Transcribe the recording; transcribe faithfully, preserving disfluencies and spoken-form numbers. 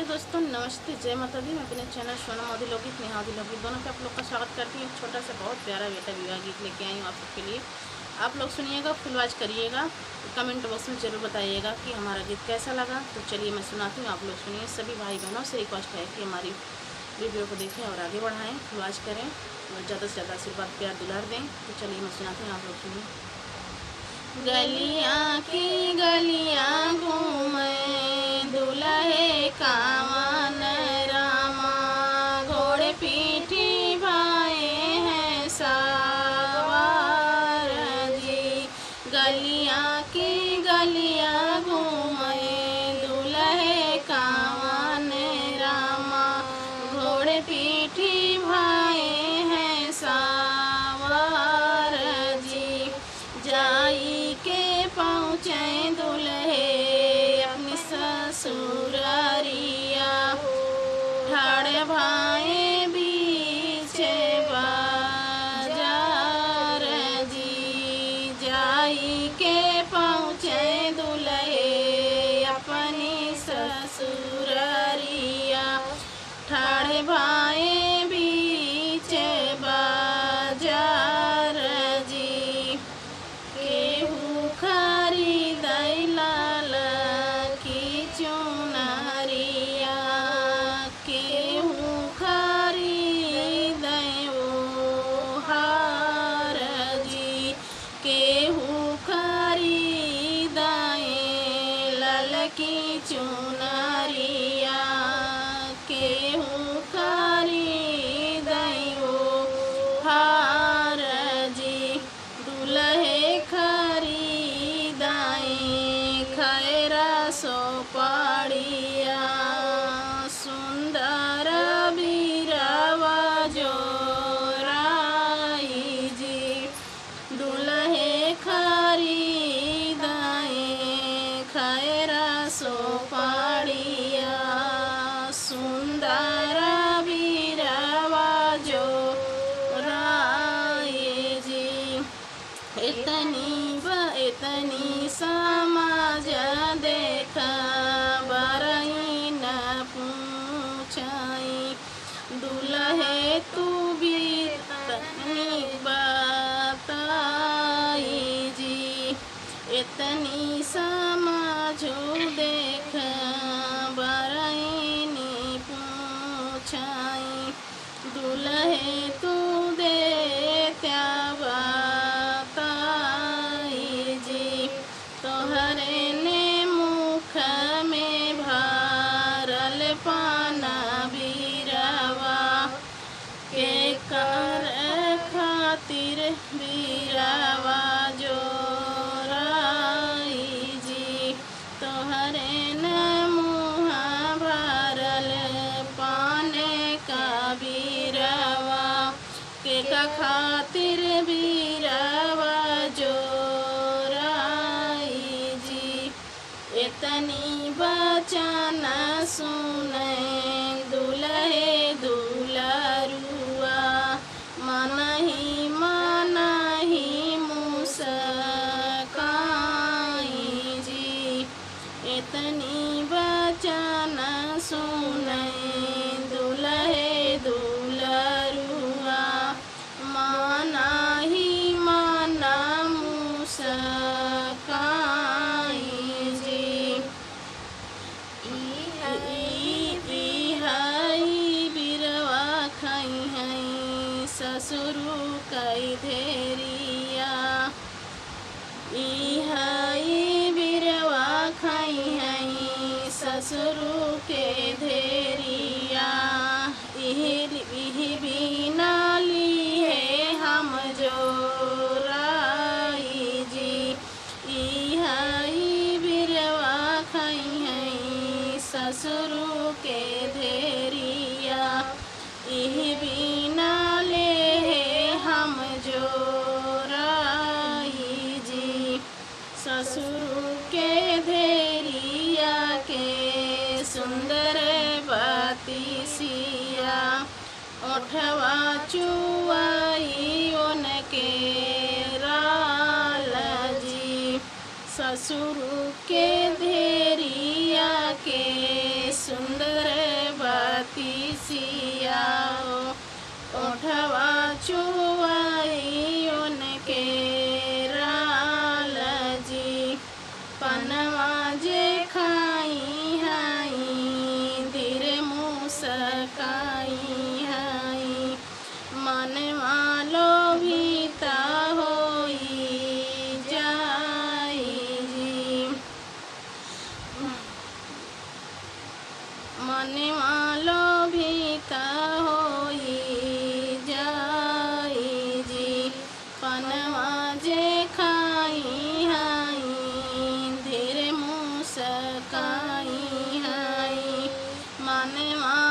दोस्तों नमस्ते, जय माता दी। मैं अपने चैनल सोनम अवधी लोकगीत, नेहा अवधी लोकगीत दोनों पे आप लोग का स्वागत करती हूँ। एक छोटा सा बहुत प्यारा बेटा विवाह गीत लेके आई हूँ आप लोग के लिए। आप लोग सुनिएगा, फुल वॉच करिएगा, कमेंट बॉक्स में ज़रूर बताइएगा कि हमारा गीत कैसा लगा। तो चलिए मैं सुनाती हूँ, आप लोग सुनिए। सभी भाई बहनों से रिक्वेस्ट है कि हमारी वीडियो को देखें और आगे बढ़ाएं, फुल वॉच करें और ज़्यादा से ज़्यादा आशीर्वाद, प्यार, दुलार दें। तो चलिए मैं सुनाती हूँ, आप लोग सुनिए। गलियाँ की गलियाँ घूमे दुलहे कावन रामा, घोड़े पीठी भाए हैं सवार जी। गलियाँ की गलियाँ घूमे दुलहे कावन रामा, घोड़े पीठी भाए हैं सवार जी। जाई के पहुँचे दुलहे अपनी ससुरारिया, ठाड़ भाए बीचे बाजार जी। जाई के पहुँचे दुलहे अपनी ससुरारिया, ठाड़ भाए बीचे बाजार जी। केहू खरीदै लाल की चुनरिया, केहू खरीदै ओ हार जी, केहू खरीदै ललकी चुनरिया, केहू खरीदै ओ हार जी। दुलहे खरीदाई खैरा सोपाड़िया, सुंदर बीरवा जोराई जी। दुलहे खरीदाई खैरा सोपाड़िया, सुंदर बीरवा जोराई जी। एतनी ब-, एतनी समाज देख बरई न पूछाई। दुलहे तू भी तनी बताई जी। एतनी समाजो देख बरई न पूछाई। दुलहे तू देत्या बताई जी, तोहरे ने मुख में भरल पान बीरवा, केकर खातिर बीरवा जोराई जी। तोहरे न मुँह भरल पान का बीरवा, केका खातिर बीरवा जोराई जी। एतनी बचन सुनै दुलहे दुलरुआ, मनही मनही मुस्काई जी। एतनी बचन सुनै दुलहे दुलरुआ, मनही मन मुस्काई जी। ई, ई, ई हई बीरवा खइहैं ससुरु कइ धेरिया। ई हई बीरवा खइहैं ससुरु के धेरिया। इही, इही बिना लिहे हम जोराई जी। ई हई बीरवा खइहैं ससुरु के धेरिया। इही बिना लेहे हम जोराई जी। ससुरु के धेरिया के सुंदर बतिसिया, ओठवा चुआई उनके लाल जी। ससुरु के धेरिया के सुंदर ओठवा चुवाई उनके राल जी, पनवा जे खाई हई, धीरे मुस्काई हई, मनवा लोभित होई जाई जी। मनवा लोभित होई जाई जी, पनवा जे खाई हई, धीरे मुस्काई हई, मनवा